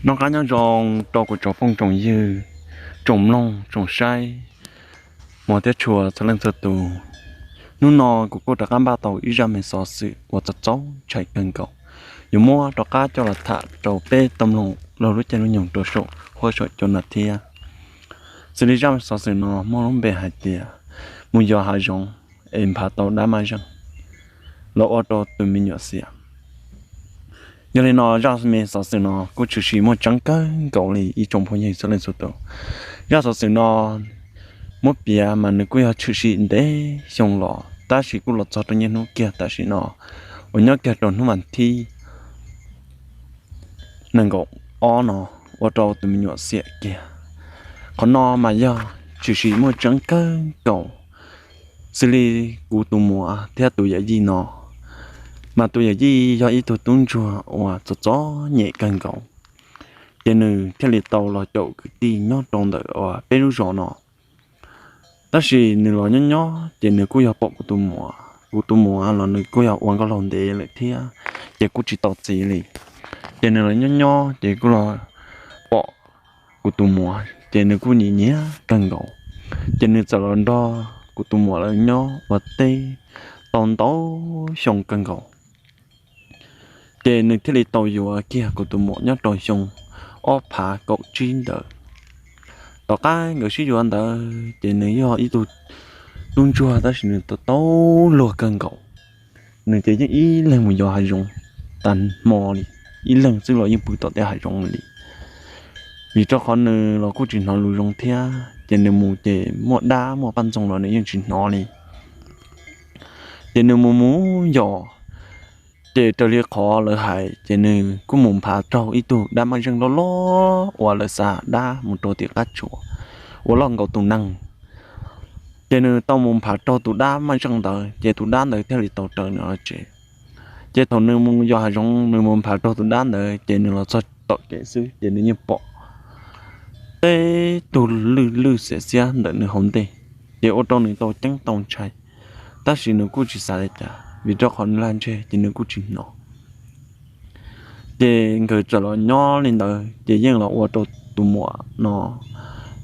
Noj qab nyob zoo rau kuv tsoom phooj tsoom ywg, tsoom mloog tsoom saib, muam thiab tshua txhua leej txhua tus. Hnub no kuv kuj rov qab npaj tau ib zaj me xov xwm uas txaus txaus ntshai kawg nkaus, yuav muab rov qab coj los tham rau peb tau mloog laug lub caij lub nyoog rau saum huab saum cua no thiab. Xws li zaj me xov xwm no muaj lub npe hais tias mus yos hav zoov es nphav tau dab maj zeej los ua rau tus me nyuam xiam. Yog li no zaj me xov xwm no kuj tshwm sim muaj tseeb kawg nkaus li ib tsoom phooj ywg txhua leej txhua tus. Zaj xov xwm no muab piav mas nws kuj yog tshwm sim ntev xyoo los tab sis kuj los txog rau niaj hnub kiag tam sim no uas nyob kiag rau hnub vas thib nees nkaum ob no ua rau tus me nyuam xiam kiag. Qhov no mas yog tshwm sim muaj tseeb kawg nkaus. Xws li kuv tus muam thiab tus yawm yij no, mas tus yawm yij yog ib tug tub ntsuag uas txom txom nyem kawg nkaus. Ces nws thiaj li tau los caum kwv tij nyob rau ntawm peb lub zos no. Tab sis nws los nyob nyob ces nws kuj yog pom kuv tus muam, kuv tus muam los nws kuj yog ua nkauj laug ntev lawm thiab, ces kuj tsis tau txiv li. Ces nws los nyob nyob ces kuj los pom kuv tus muam ces nws kuj nyiam nyiam kawg nkaus. Ces nws txawm los nrog kuv tus muam lawv nyob ua teb tau ntau xyoo kawg nkaus. Ces nws thiaj li tau yuav kiag kuv tus muam nyob rau xyoo ob phav kaum tsib ntawd. Tom qab nkawd sib yuav ntawd ces nws yog ib tug tub ntsuag tab sis nws tau tau luag kawg nkaus. Nws ces yeej ib leeg mus yos hav zoov tas hmo li, ib leeg xwb los yeej pw tom tej hav zoov li. Vim rau qhov nws los kuj tsis hnov lus zoo thiab ces nws mus ces muaj dab muaj paj ntxoog los nws yeej tsis hnov li. Ces nws mus mus yos, ces raws li qhov lawv hais ces nws kuj mus nphav raug ib tug dab maj zeej loj loj uas lawv xa dab mus rau tim qab tsuas uas loj nkaus tus neeg. Ces nws tau mus nphav raug tus dab maj zeej ntawd ces tus dab ntawd thiaj li tau raws nws los tsev. Ces thaum nws mus yos hav zoov nws mus nphav raug tus dab ntawd ces nws los txog tom kev xwb ces nws yeej pom teb tug lwj lwj xiav xiab ntawm nws hauv ntej, ces ua rau nws tau ceeb tau ntshai. Tab sis nws kuj tsis xav li cas vim rau qhov nws lag ntseg ces nws kuj tsis hnov. Ces nkawd txawm los nyob li ntawd ces yeej los ua rau tus muam no,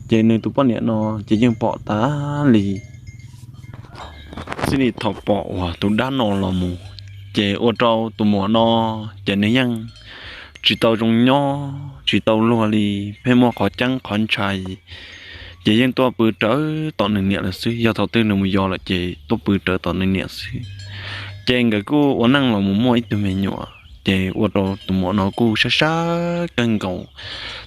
ces nws tus poj niam no ces yeej pom tas li. Xws li thaum pom uas tus dab no los mus, ces ua rau tus muam no ces nws yeej tsis tau zoo nyob tsis tau luag li, pheej muaj qhov ceeb qhov ntshai. Ces yeej tuaj pw rawv tom nws niam lawm xwb, yog thaum twg nws mus yos lawm ces tuaj pw rawv tom nws niam xwb. Ces nkawd kuj ua neej los mus muaj ib tug me nyuam, ces ua rau tus muam no kuj sab sab kawg nkaus.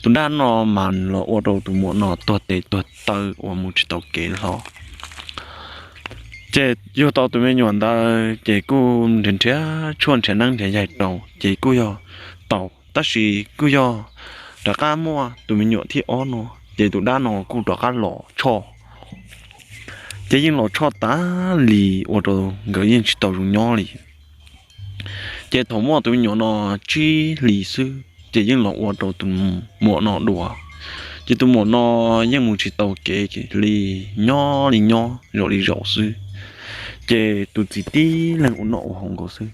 Tus dab no mas los ua rau tus muam no tuag tes tuag taw uas mus tsis tau kev hlo. Ces yug tau tus me nyuam ntawd ces kuj nrhiav nrhiav tshuaj nrhiav neeb nrhiav yaig rau ces kuj yog tau, tab sis kuj yog rov qab muaj tus me nyuam thib ob no ces tus dab no kuj rov qab los tshoj. Ces yeej los tshoj tas li ua rau nkawd yeej tsis tau zoo nyob li. Ces thaum muaj tus me nyuam no tsib hlis xwb ces yeej los ua rau tus muam no dua. Ces tus muam no yeej mus tsis tau kev li, nyob li nyob zaum li zaum xwb. Ces tus txiv tib leeg ua noj ua haus nkaus xwb.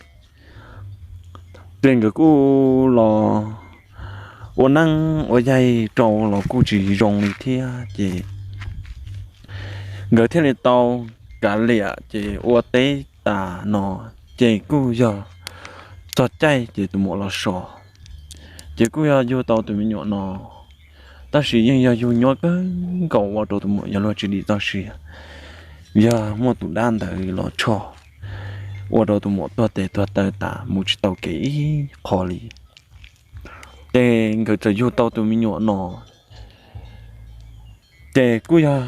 Ces nkawd kuj los ua neeb ua yaig rau los kuj tsis zoo li thiab ces nkawd thiaj li tau kav liam ces ua teb tas no, ces kuj yog txog caij ces tus muam los so, ces kuj yog yug tau tus me nyuam no. Tab sis yeej yog yug nyuaj kawg nkaus ua rau tus muam yog luag tsis dim txoj sia, yog muaj tus dab ntawd los tshoj ua rau tus muam tuag tes tuag taw tas mus tsis tau kev ib qho li. Ces nkawd txawm yug tau tus me nyuam no, ces kuj yog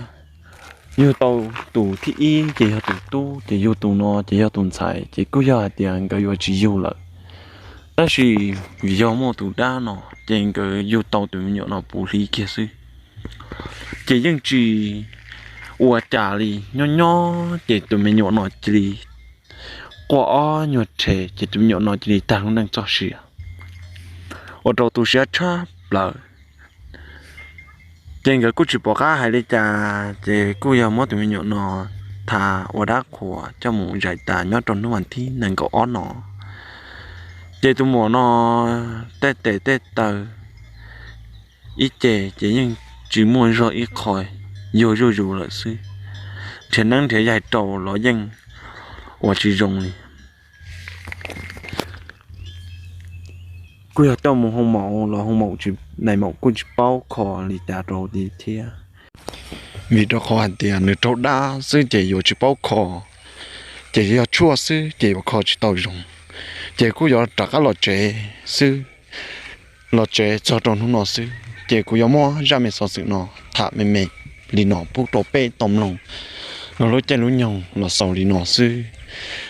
yug tau tus thib ib ces yog tus tub, ces yug tus no ces yog tus ntxhais, ces kuj yog hais tias nkawd yuav tsis yug lawm. Tab sis vim yog muaj tus dab no ces nkawd yug tau tus me nyuam no puv hli kiag xwb. Ces yeej tsis ua cas li, nyob nyob ces tus me nyuam no cia li quaj ob nyuag rhe ces tus me nyuam no cia li tag lub neej txoj sia, ua rau tu siab tshaj plaws. Ces nkawd kuj tsis pom qab hais li cas, ces kuj yog muab tus me nyuam no tha ua dab qhuas coj mus zais tas nyob rau hnub vas thib nees nkaum ob no. Ces tus muam no tej tes tej taw ib ce ces yeej tsis muaj zog ib qho, yuag zuj zus lawm xwb. Nrhiav neeb nrhiav yaig rau los yeej ua tsis zoo li. Kuj yog coj mus hoo maum los hoo maum tsis, nais maum kuj tsis paub kho li cas rau li thiab. Vim rau qhov hais tias nws raug dab xwb ces yuav tsis paub kho, ces yog tshuaj xwb ces yuav kho tsis tau zoo, ces kuj yuav rov qab los tsev xwb. Los tsev txog rau hnub no xwb ces kuv yuav muab zaj me xov xwm no tham me me li no pub rau peb tau mloog los lub caij lub nyoog los xaus li no xwb.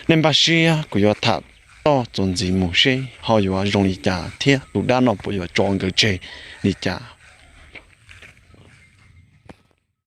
Nej npaj siab kuv yuav tham toj txuas ntxiv mus seb ho yuav zoo li cas thiab tus dab no puas yuav tso nkawd tseg li cas.